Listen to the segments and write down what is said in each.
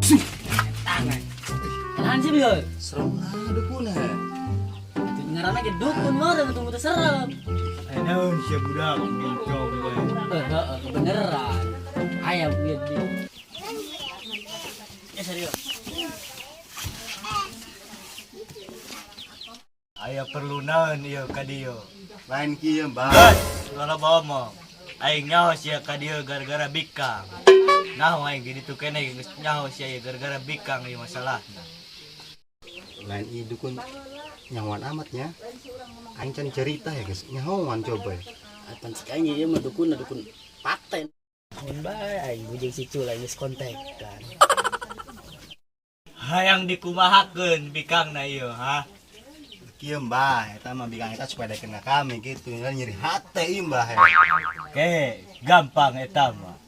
Tangan. Nahan sih bieu? Serem ah dukun he. Atuh ngaranna ge dukun meureun atuh teu serem. Eh naon sia budak bencong we. Eh heeh kebeneran. Aya bieu di. Ya serius. Aya perlu naon ieu ka dieu. Lain kieu, Mbah. Geus, ulah loba omong. Aing nyaho sia ka dieu gara-gara bikang. Naho aing di ditu keneh geus nyaho sia ieu gara-gara bikang ieu masalahna. Lain ieu dukun nyahoan amatnya. Aing can cerita ya, guys. Nyahoan coba ya. Pan cik aing ieu mah dukun dukun paten. Mun bae aing bujeng si Cul aing geus kontekan. Hayang dikumahakeun bikangna ieu, ha? Kieu, Mbah, eta mah bikang eta supaya daekeun ka kami kitu. Nyeri hate ieu, Mbah. Oke, gampang eta mah.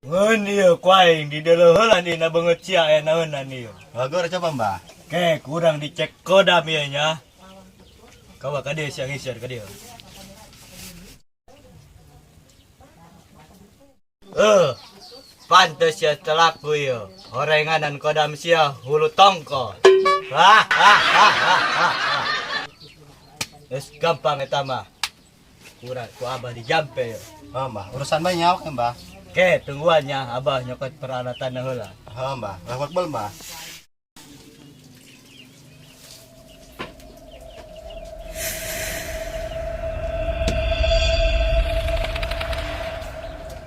Ngeun ieu ku aing dideuleu heula dina beungeut sia aya naonan ieu. Bagor coba, Mbah. Oke, kurang dicek kodam ieu nya. Kawa ka dieu sia ngisir ka dieu. Eh, pantes sia telaku ieu. Horenganan kodam sia hulu tongkol. Hah, hah, hah, hah, hah. Geus gampang eta mah. Kurang ku abah dijampe ieu. Oh, Mbah, urusan bae nyawa Mbah. Oke, tungguan nya abah nyokot peralatan heula. Oh, Mbah. Allahu Akbar, Mbah.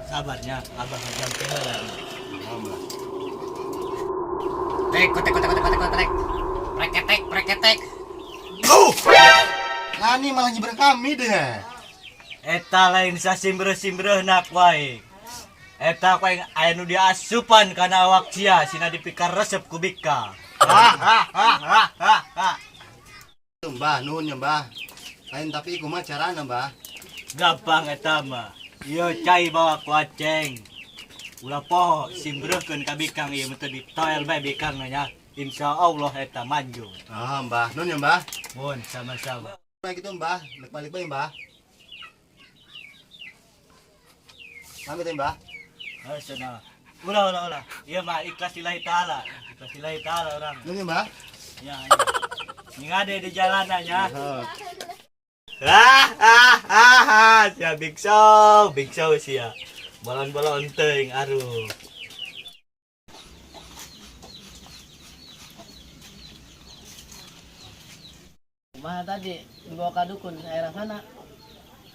Sabarnya, abah ngejampe heula. Oh, Mbah. Tek tek tek tek tek tek. Preketek preketek. Oh! Nani malah nyebrang kami deh. Eta lain sasimbreuh-simbreuhna ku aing. Eta ku aing aya nu diasupan kana awak sia sina dipikar resep ku bikang. Hah, hah, hah, hah, hah, hah. Mbah, nuhun ya, Mbah. Lain tapi kumaha carana, Mbah? Gampang eta mah. Ieu cai bawa ku aceng. Ulah poho simbreuhkeun ka bikang ieu mah teu ditoel bae bikangna nya. Insya Allah eta manjur. Oh, Mbah, nuhun ya, Mbah. Mun sama-sama. Baik itu, Mbah. Balik bae, Mbah. Pamit ya, Mbah. Oh, sudah. Ulah, ulah, ulah. Ieu mah ikhlas lillahi taala. Ikhlas lillahi taala orang. Nuhun ya, Mbah. Ya, ya. Ngade di jalanan ya. Heeh. Ah, ah, ah, ah. Sia Big Show, Big Show sia. Balon-balon teuing aruh. Kumaha tadi dibawa ka dukun daerah sana?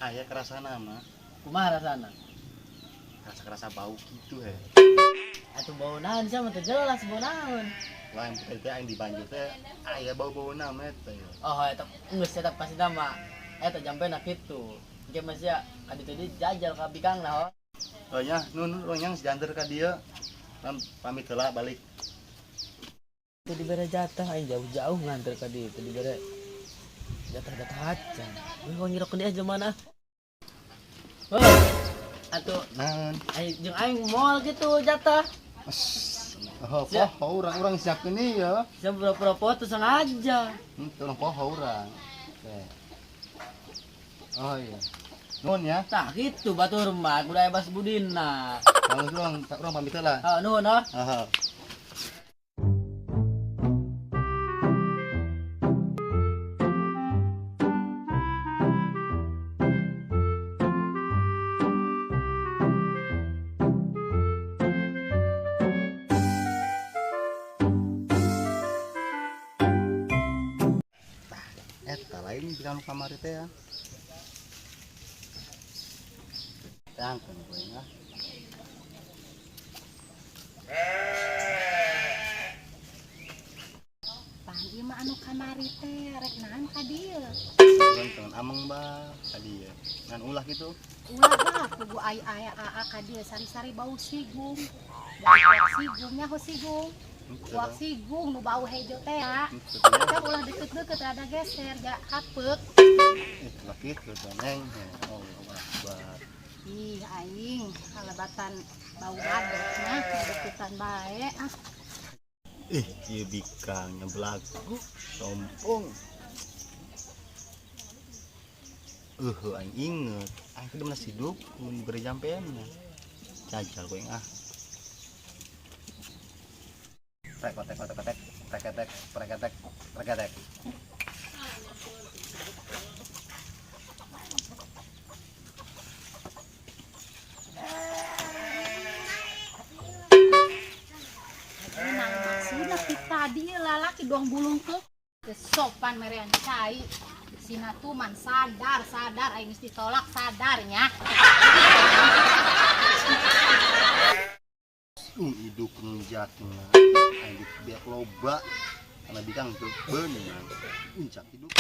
Aya kerasana mah. Kumaha rasana? Kerasa-kerasa bau gitu he. Atuh bau naon sia mah teu jelas bau naon. Lain teh aing di Banjur teh aya bau-bau nama eta ya. Oh, eta geus eta pasti mah. Eta jampena kitu. Engke mah sia ka ditu deui jajal ka bikangna ho. Oh nya, nun urang yang sejanter ka dieu. Pamit heula balik. Teu dibere jatah aing jauh-jauh nganter ka dieu teu dibere jatah-jatah acan. Weh kok ngirok dia jelema Heuh. Atuh Naon? aing jeung aing moal gitu jatah. Oh, poho urang siapkeun ieu. Sia pura-pura foto sengaja. Henteu urang poho urang. Oke. Oh iya. Nuhun ya. Tah kitu batur mah kudu aya bas budina. Kalau urang pamit heula. Heuh nuhun oh. Heeh. Eta lain bikang nu kamari teh ya. Tangkeun gue lah. Pan ieu mah anu kamari teh rek naon ka dieu? Urang ameng bah ka dieu. Ngan ulah gitu. Ulah bah kudu aya aa ka dieu sari-sari bau sigung. Bau sigung nyaho sigung. Buak sigung nu bau hejo teh ya. Kan ulah deket-deket rada geser ja hapeuk. Itulah kitu teh neng. Allahu Akbar. Ih aing kalebatan bau badok nya deketan bae ah. Ih, ieu bikangnya belagu sombong. Aing inget. Aing kudu nasi dukun diberi jampeanna. Jajal ku aing ah. Prekotek kotek kotek preketek preketek preketek. Nah, maksudna ti tadi lalaki doang bulung ke sopan merean cai. Sina tuman sadar sadar aing geus ditolak sadarnya. Hidup jatna aing biak loba karena bikang tuh beunang. Uncak hidup.